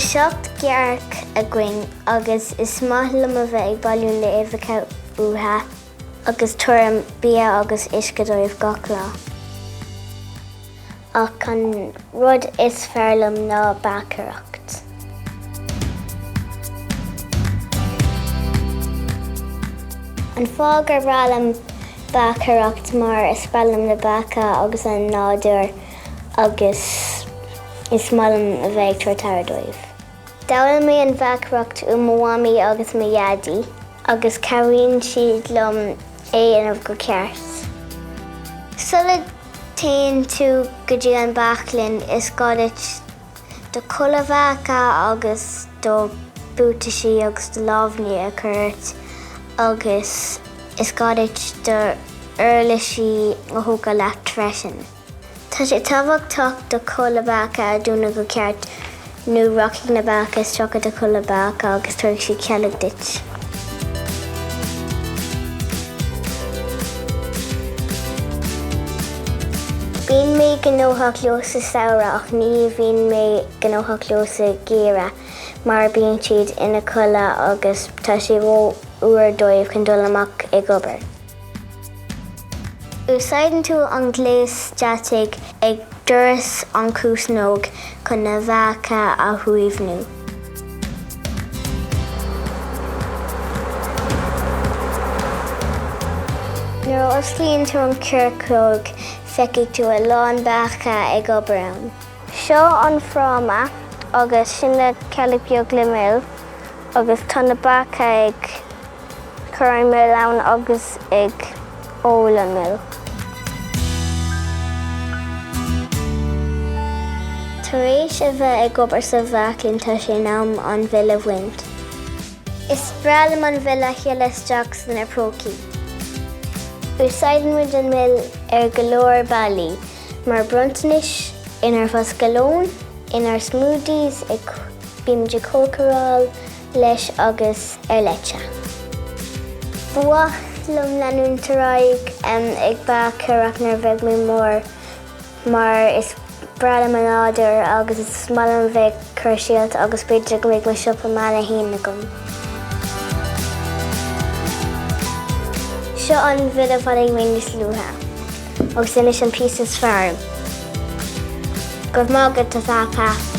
7 gcearc againn agus is maith liom a bheith ag bailiú na uibheacha uathu agus tabhraim bia agus uisce dóibh gach lá. Ach an rud is fearr liom ná beachaireacht. An fáth gur breá liom beachaireacht mar is breá liom na beacha agus an nádúr agus is maith liom a bheith ag tabhairt aire dóibh. D'fhoghlaim mé an bheachaireacht ó mo mhamaí agus mo dhaidí agus cabhraíonn siad liom é a dhéanamh go ceart. Sula dtéann tú go dtí an bheachlainn is gá duit do chulaith bheacha agus do buataisí agus do lámhainní a chur ort agus is gá duit do uirlisí a thógáil leat freisin. Tá sé tábhachtach do chulaith beacha a dhúnadh go ceart nó rachaidh na beacha isteach i do chulaith beacha agus tabharfaidh siad cealg duit. Bíonn mé gnóthach leo sa samhradh ach ní bhíonn mé gnóthach leo sa gheimhreadh mar bíonn siad ina codladh agus tá sé ró-fhuar dóibh chun dul amach ag obair. Úsáideann tú an gléas deataigh ag doras an chuasnóg chun na beacha a shuaimhniú. Nuair a osclaíonn tú an chiorclóg feicfidh tú a lán beacha ag obair ann. Seo an fráma agus sin na ceallaigh beag le mil agus tá na beacha ag. Cur an mil ann agus ag ól an mil. Tar éis a bheith ag obair sa bheachlainn tá sé in am an mhil a bhaint. Is breá liom an mhil a shileadh isteach sna prócaí. Úsáideann muid an mil ar go leor bealaí, mar bronntanais, inár bhosca lóin, inár smoothies, ag bímid ag cócaráil, leis agus ar leite. Ba mhaith liom leanúint ar aghaidh ag beachaireacht nuair a bheidh mé mór mar is breá liom an nádúr agus is maith liom a bheith ag cur síolta agus b'fhéidir go mbeidh mo siopa meala féin agam. Seo an mhil a bhailigh mé níos luaithe agus anois an píosa is fearr. Go raibh maith agat a Phapa.